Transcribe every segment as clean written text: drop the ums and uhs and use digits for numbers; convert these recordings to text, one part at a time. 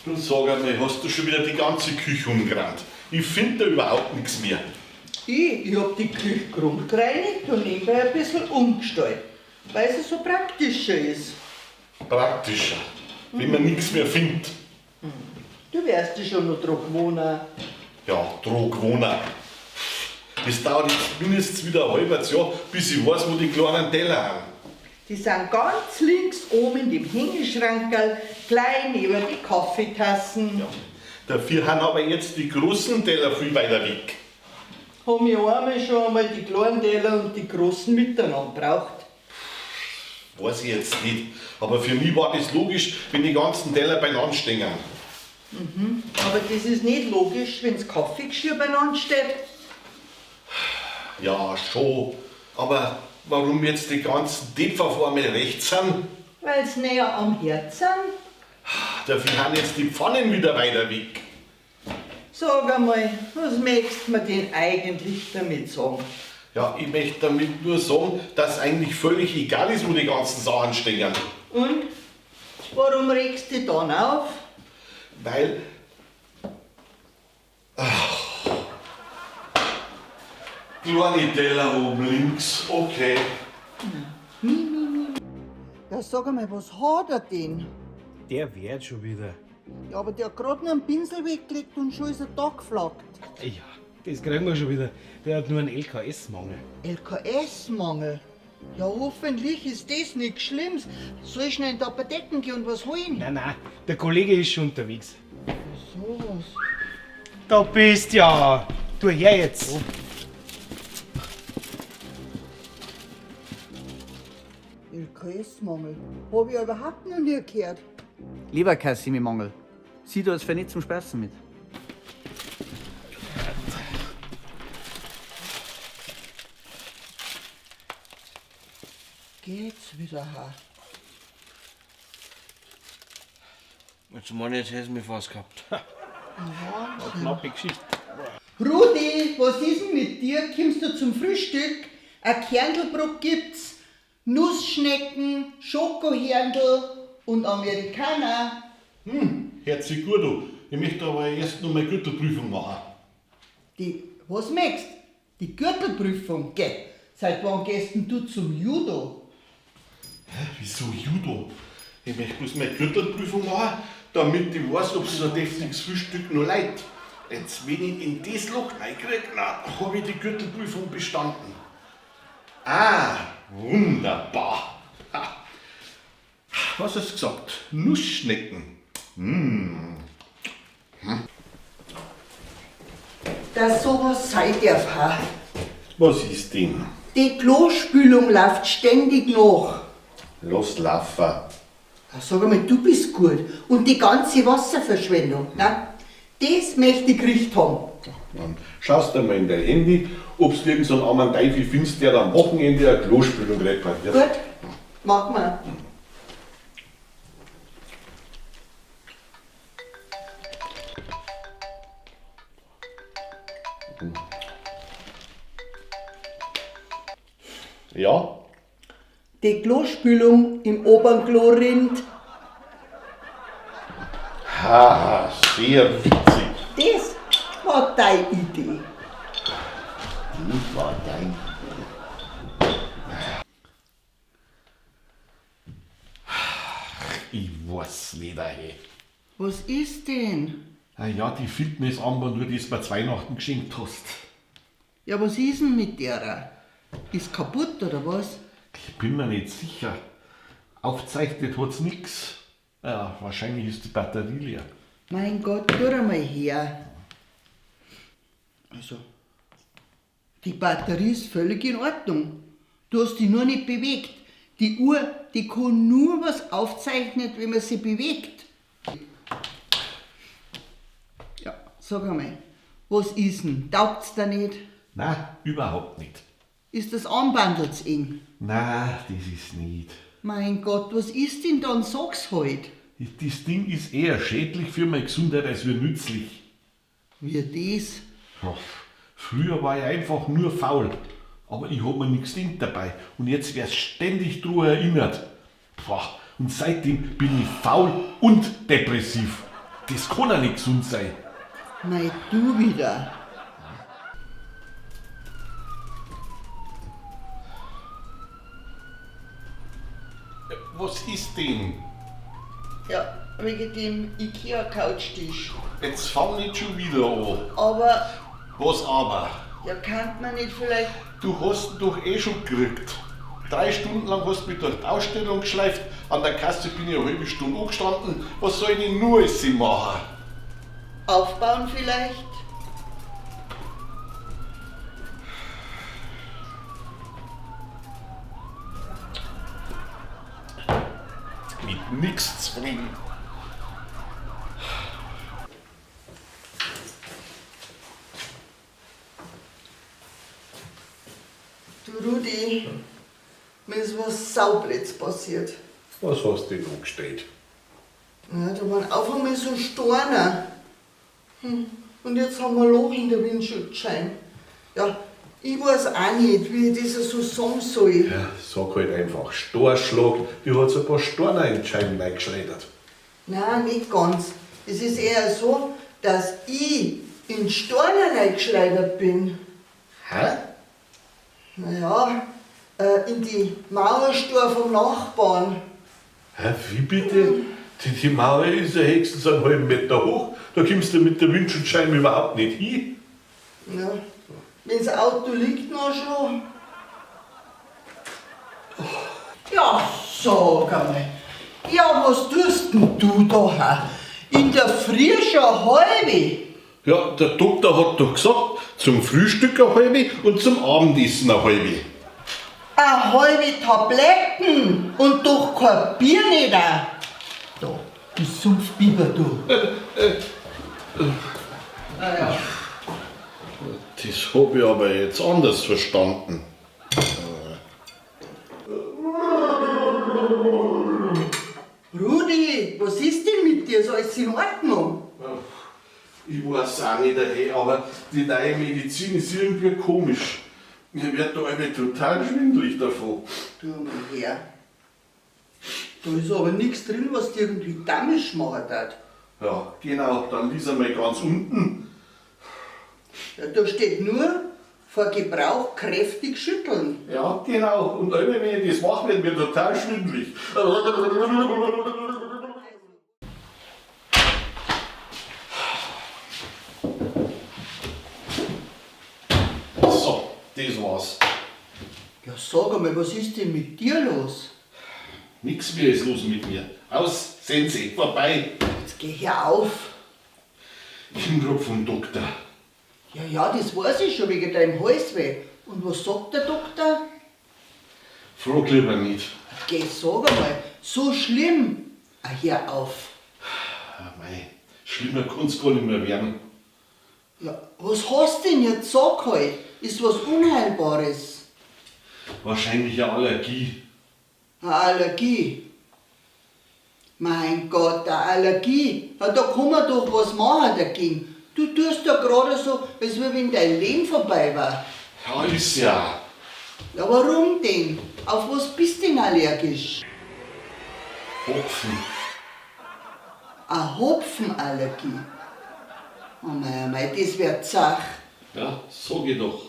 Du sag einmal, hast du schon wieder die ganze Küche umgerannt? Ich find da überhaupt nichts mehr. Ich hab die Küche grundgereinigt und nebenbei ein bisschen umgestellt, weil sie so praktischer ist. Praktischer, wenn man nichts mehr findet. Du wirst dich schon noch dran gewohnen. Ja, dran gewohnen. Das dauert jetzt mindestens wieder ein halbes Jahr, bis ich weiß, wo die kleinen Teller sind. Die sind ganz links oben in dem Hängeschrankerl, gleich neben die Kaffeetassen. Ja. Dafür haben aber jetzt die großen Teller viel weiter weg. Haben ich einmal schon einmal die kleinen Teller und die großen miteinander braucht. Weiß ich jetzt nicht. Aber für mich war das logisch, wenn die ganzen Teller beieinander stehen. Aber das ist nicht logisch, wenn's Kaffeegeschirr beieinander steht. Ja, schon. Aber warum jetzt die ganzen Töpfe auf einmal rechts sind? Weil's näher am Herd sind. Dafür haben jetzt die Pfannen wieder weiter weg. Sag einmal, was möchtest du mir denn eigentlich damit sagen? Ja, ich möchte damit nur sagen, dass eigentlich völlig egal ist, wo die ganzen Sachen stehen. Und warum regst du dich dann auf? Weil. Ach. Kleine Teller oben links, okay. Ja, sag einmal, was hat er denn? Der wird schon wieder. Ja, aber der hat grad noch einen Pinsel weggelegt und schon ist er da geflaggt. Ja, das kriegen wir schon wieder. Der hat nur einen LKS-Mangel. LKS-Mangel? Ja, hoffentlich ist das nichts Schlimmes. Soll ich schnell in die Apotheken gehen und was holen? Nein, nein, der Kollege ist schon unterwegs. So was. Da bist ja. Du her jetzt. LKS-Mangel? Hab ich ja überhaupt noch nie gehört. Lieber Kasimimangel, sieh du als nicht zum Spaßen mit. Geht's wieder, ha? Jetzt meine ich, jetzt hätte ich mich fast gehabt. Wahnsinn. Knappe Geschichte. Rudi, was ist denn mit dir? Kommst du zum Frühstück? Ein Kerndelbrot gibt's, Nussschnecken, Schokohärndl und Amerikaner. Hört sich gut an. Ich möchte aber erst noch meine Gürtelprüfung machen. Die, was möchtest? Die Gürtelprüfung, gell? Seit wann gehst denn du zum Judo? Wieso Judo? Ich möchte bloß meine Gürtelprüfung machen, damit ich weiß, ob so ein deftiges Frühstück noch leid. Jetzt, wenn ich in das Loch reinkriege, na, habe ich die Gürtelprüfung bestanden. Ah, wunderbar. Ha. Was hast du gesagt? Nussschnecken. Dass sowas sein darf, ha? Was ist denn? Die Klospülung läuft ständig nach. Lass laufen. Ja, sag einmal, du bist gut. Und die ganze Wasserverschwendung, ne? Das möchte ich gekriegt haben. Dann schaust du mal in dein Handy, ob du irgend so einen armen Teufel findest, der am Wochenende eine Klospülung repariert. Gut, mach mal. Ja? Die Klospülung im oberen Klo rinnt. Haha, sehr witzig. Das war deine Idee. Die war dein. Ich weiß nicht, ey. Was ist denn? Ah ja, die Fitnessarmbanduhr, die du mir zu Weihnachten geschenkt hast. Ja, was ist denn mit derer? Ist kaputt oder was? Ich bin mir nicht sicher. Aufzeichnet hat's nix. Ja, wahrscheinlich ist die Batterie leer. Mein Gott, tu einmal her. Also, die Batterie ist völlig in Ordnung. Du hast die nur nicht bewegt. Die Uhr, die kann nur was aufzeichnen, wenn man sie bewegt. Ja, sag einmal, was ist denn? Taugt's da nicht? Nein, überhaupt nicht. Ist das Armbandel zu eng? Nein, das ist nicht. Mein Gott, was ist denn dann? Sag's halt. Das Ding ist eher schädlich für meine Gesundheit als wie nützlich. Wie das? Ja, früher war ich einfach nur faul. Aber ich hab mir nichts gedacht dabei. Und jetzt werd's ständig dran erinnert. Boah, und seitdem bin ich faul und depressiv. Das kann ja nicht gesund sein. Mei, du wieder. Was ist denn? Ja, wegen dem Ikea-Couchtisch. Jetzt fang nicht schon wieder an. Aber, Was aber? ja, kann man nicht vielleicht. Du hast ihn doch eh schon gekriegt. 3 Stunden lang hast du mich durch die Ausstellung geschleift, an der Kasse bin ich eine halbe Stunde angestanden. Was soll ich denn nur alles machen? Aufbauen vielleicht? Mit nix zufrieden. Du Rudi, mir ist was Saublöds passiert. Was hast du denn angestellt? Ja, da waren auf einmal so Steine. Und jetzt haben wir ein Loch in der Windschutzscheibe. Ja, ich weiß auch nicht, wie ich das so sagen soll. Ja, sag halt einfach, Storschlag, die hat so ein paar Steine in die Scheiben reingeschleudert. Nein, nicht ganz. Es ist eher so, dass ich in Steine reingeschleudert bin. Hä? Naja, in die Mauerstor vom Nachbarn. Hä, wie bitte? Die Mauer ist ja höchstens einen halben Meter hoch. Da kommst du mit der Windschutzscheibe überhaupt nicht hin. Ja, wenn's Auto liegt noch schon. Ja, sag einmal. Ja, was tust denn du da? Hä? In der Früh schon eine halbe? Ja, der Doktor hat doch gesagt, zum Frühstück eine halbe und zum Abendessen eine halbe. Eine halbe Tabletten und doch kein Bier nicht auch. Da, du Sumpfbiber, du. Naja. Das hab ich aber jetzt anders verstanden. Rudi, was ist denn mit dir? Ist alles in Ordnung? Ich weiß auch nicht, hey, aber die neue Medizin ist irgendwie komisch. Mir wird da alle total schwindelig davon. Du mal her. Da ist aber nichts drin, was dir irgendwie damisch machen hat. Ja, genau, dann lies einmal ganz unten. Ja, da steht nur, vor Gebrauch kräftig schütteln. Ja, genau. Und immer wenn ich das mache, wird mir total schwindelig. So, das war's. Ja, sag einmal, was ist denn mit dir los? Nix mehr ist los mit mir. Aus, Sense, vorbei. Jetzt geh hör auf. Ich bin grad vom Doktor. Ja, ja, das weiß ich schon wegen deinem Halsweh. Und was sagt der Doktor? Frag lieber nicht. Geh, sag einmal, so schlimm. Ah, hör auf. Ah, mei, schlimmer kann's gar nicht mehr werden. Ja, was hast du denn jetzt? Sag halt. Ist was Unheilbares. Wahrscheinlich eine Allergie. Eine Allergie? Mein Gott, eine Allergie. Ja, da kann man doch was machen dagegen. Du tust ja gerade so, als wenn dein Leben vorbei war. Ja, ist ja. Ja, warum denn? Auf was bist du denn allergisch? Hopfen. Eine Hopfenallergie? Oh mei, oh mei, das wär zach. Ja, sag ich doch.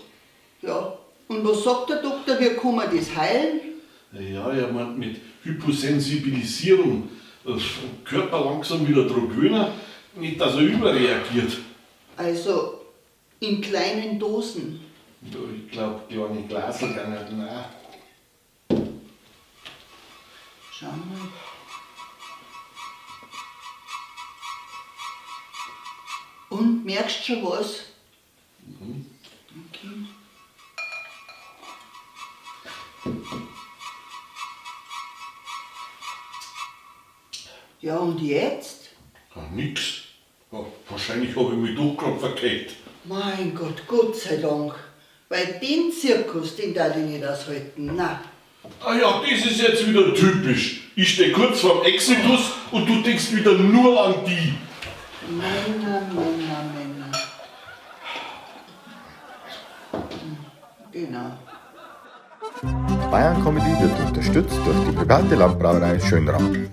Ja, und was sagt der Doktor, wie kann man das heilen? Ja, er meint mit Hyposensibilisierung. Körper langsam wieder dran gewöhnen, nicht, dass er überreagiert. Also in kleinen Dosen. Ja, ich glaub, kleine Glasl gehen auch. Schau mal. Und merkst du schon was? Mhm. Okay. Ja, und jetzt? Ja, nix. Ja, wahrscheinlich hab ich mich doch grad verkehrt. Mein Gott, Gott sei Dank. Weil den Zirkus, den darf ich nicht aushalten. Na. Ah ja, das ist jetzt wieder typisch. Ich steh kurz vorm Exitus und du denkst wieder nur an die. Männer, Männer, Männer. Genau. Bayern Comedy wird unterstützt durch die private Landbrauerei Schönram.